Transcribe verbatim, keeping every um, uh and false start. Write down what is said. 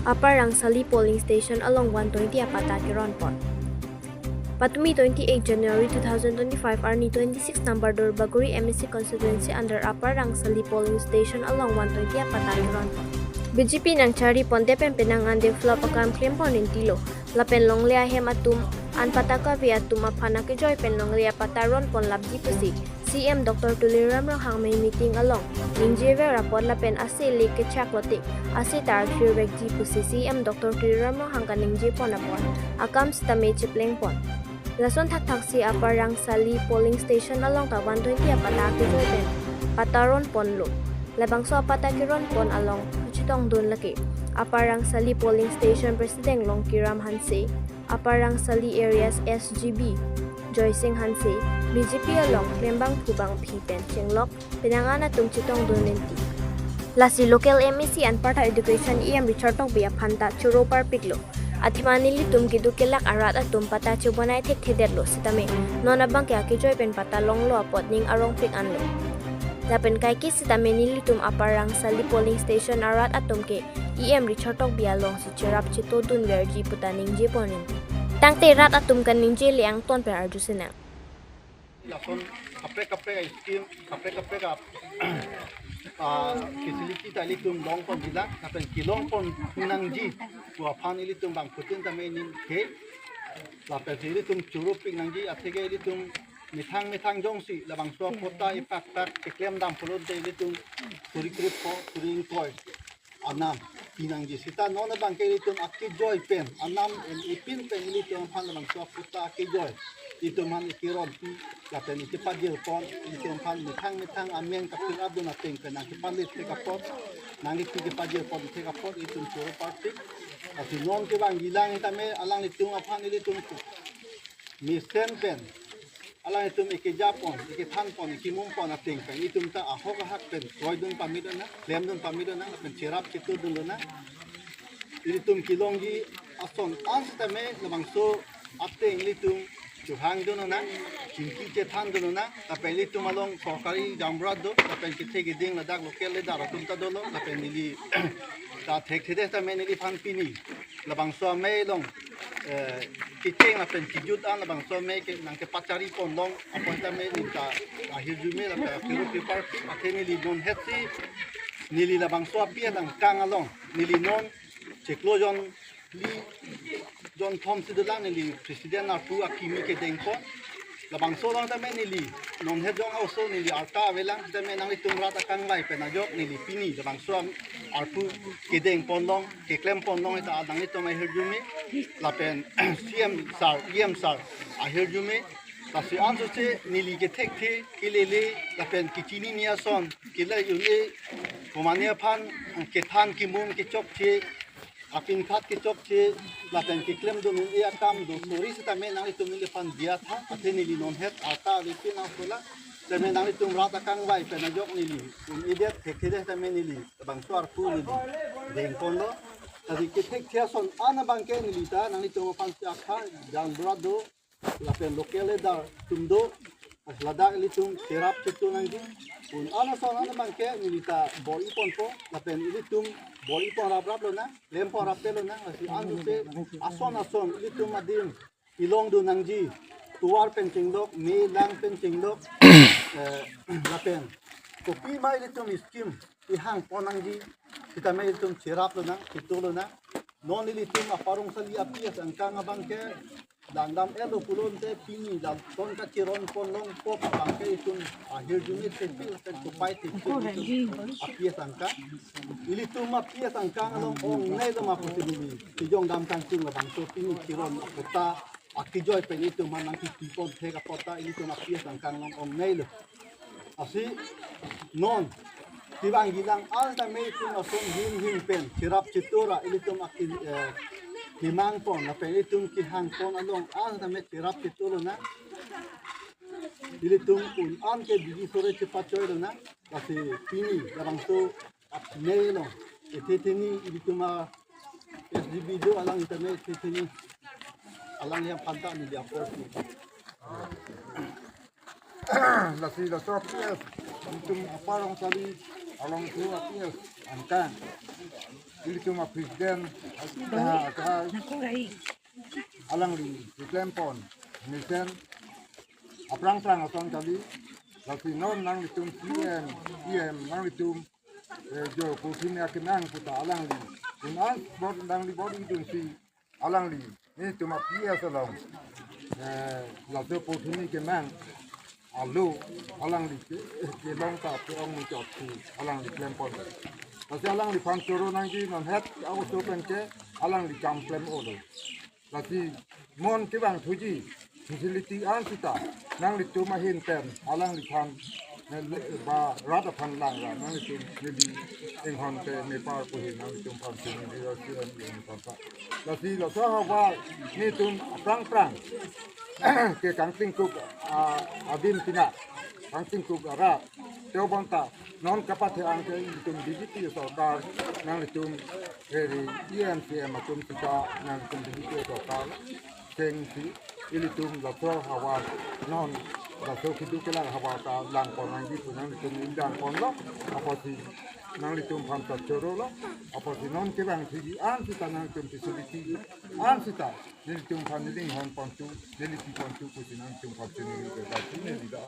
Upper Rangsali polling station along one twenty apatta keron pon. Patumi twenty-eight January two thousand twenty-five arni twenty-six number Duarbagori M A C constituency under Upper Rangsali polling station along one twenty apatta keron pon. B J P nangchari ponte pen penang an develop akam klem pon rinti lo. Lapen longle ahem atum an patta kave atum aphan akejoi pen longle apatta ron pon lapji pusi C M Doctor Tuliram Ronghang mei meeting along ningjever apot lapen ase le kechak lote ase ta arthur vekji pusi C M Doctor Tuliram Ronghang kaningje pon apot akam sitame chepleng pon. Lason thakthak si Upper Rangsali polling station along ta one twenty apatta kejoi pen patta ron ponlo. Labangso apatta keron pon along kachetongdun lake Upper Rangsali polling station president Longkiram Hanse, Upper Rangsali areas S G B Joysing Hanse, B J P along klembangphu bangphi pen chenglok penang an atum chetongdun rinti. Lasi local M A C anparta education E M Richard Tokbi aphan ta choro parpiklo. Athema nelitum keduk kelak arat atum patta chebonai thekthedetlo sitame non abangke akejoi pen patta longlo apot ning arongpik anlo. Lapen kaike sitame nelitum Upper Rangsali polling station arat atum ke E M Richard Tokbi alongsi cherap chetodun verji puta ningje pon rinti. Tangte rat atum kaningje le angton pen arju sinang. Lason kaprek kaprek a-scheme, kaprek kaprek a, ah, facility ta ilitum long pon jila, lapen kelong pon nangji pu aphan ilitum bangphutin tame ning ke, lapen si ilitum choro pik nangji, atheke ilitum methang methang jongsi labangso apatta ipaktak keklem dam pulote ilitum suri krepho, suri ingkoi anam pi nangji. Sita non abangke ilitum akejoi pen anam en ipin pen ilitum aphan labangso apatta akejoi ilitum aphan ikeronpi lapen ikepajir pon, ilitum aphan methang methang amen ka-fill up dun ateng pen nangkepalit thek apot, nangkepi kepajir pon thek apot ilitum choro parpik. Lasi non kevang gilang itame alanglitum aphan ilitum mesen pen alanglitum ekeja pon, ekethan pon, ekemum pon ateng pen itum ta ahok ahak pen kroidun pame lonang, klemdun pame lonang, lapen cherap chetodun lonang. Ilitum kelongji ason an sitame labangso ateng ilitum chehangdun lonang, chingki chethandun lonang, lapen ilitum along sorkari jamrat do, lapen kethe keding ladak local leader atum ta dolo, lapen neli ta thekthedet tame neliphan pini labangso amei along, eh, kecheng lapen kejut an labangso amei ke nangkepachari ponlong apot tame neli ta ahirjume lapen aphiru pipar athe neli non hetsi neli labangso api adang kang along neli non chiklo jon phli jon thom si dolang, neli president arpu akimi kedeng pon. Labangso along tame neli non het jong also neli arta avelang tame nanglitum rat akangvai pen ajok neli pini labangso arpu kedeng ponlong, keklem ponlong ta nanglitum ahirjume lapen C M sir, E M sir ahirjume. Lasi ansose neli kethekthe kelele lapen kechinine ason kele un-e, komane aphan kethan kemum kechokche, apinkhat kechokche, lapen keklemdun un-e akam do sori sitame nanglitum neliphan diya tha, athe neli non het arta avepin asola, tame nanglitum rat akangvai pen ajok neli un-edet, thekthedet tame neli labangso arpu neli deng ponlo. Tadi kethekthe ason an abangke neli ta nanglitum aphan si akha jamrat do, lapen local leader atum do, ladak ilitum cherap cheto nangji. Un an ason an abangke neli ta bor-i ponpo, lapen ilitum bor-i pon raprap lonang, klem pon rapte lonang, lasi ansose ason ason ilitum adim kelongdun nangji, tovar pen chenglok, me lang pen chenglok, eh, lapen kopima ilitum scheme kehang pon nangji, sitame ilitum cherap lonang, cheto lonang. Non ilitum Upper Rangsali api asangkang abangke langdam-etlo pulote pini lason kacheron ponlong pop abangke itum ahirjume thepil pen kopai thepil itum api asangkang. Ilitum api asangkang along ongneilo ma pusi neli kejongdam kangtung labangso pini cheron apatta akejoi pen itum aphan nangkepi pon thek apatta ilitum api asangkang along ongneilo. Lasi non kevang gilang an tame itum ason himhim pen cherap cheto ra ilitum aki, eh, kemang pon lapen itum kehang pon along an tame cherap cheto lonang. Ilitum un an ke bidi sore chepachoi lonang. Lasi pini labangso apne along ethe theni ilitum a S G B do alang itame ethe theni alanglitum aphanta neli apor pi. Lasi laso P S, itum Upper Rangsali along tu P S, Kang, ilitum a president, ah, ka, alangli keklempon mesen aphrang phrang ason kali. Lasi non nanglitum C E M, E M nanglitum, eh, jo puthini akemang puta alangli, kun-an bor, alangli bor-idunsi alangli, nelitum a P S along, eh, laso puthini kemang alo, alangli ke, kelong ta pe-ong muchot si alangli klempon. Lasi alangliphan choro nangji, non het a-oso pen ke alangli kam klem-olo. Lasi non kevangthuji facility an sita nanglitum ahin pen alangliphan, eh, le-, ba rat aphan lang ra nanglitum neli inghon te mepar puhi nanglitum phan si neli rasi an yung phan sa. Lasi laso havar nelitum aphrang phrang ke kangtingkuk, ah, adim tina, kangtingkuk arat. Teo bonta non kapathe-ang ke ilitum B J P sorkar, nanglitum eri E M C M atum sita nanglitum B J P sorkar chengsi ilitum laso havar, non laso keduk kelak havar ta langpon nangji pu nanglitum langponlo, apotsi nanglitum phan ta chorolo, apotsi non kevangthuji an sita nanglitum facility an sita nelitum phan neli inghon pontu, neli pi pontu pusi nanglitum phan chini neli da.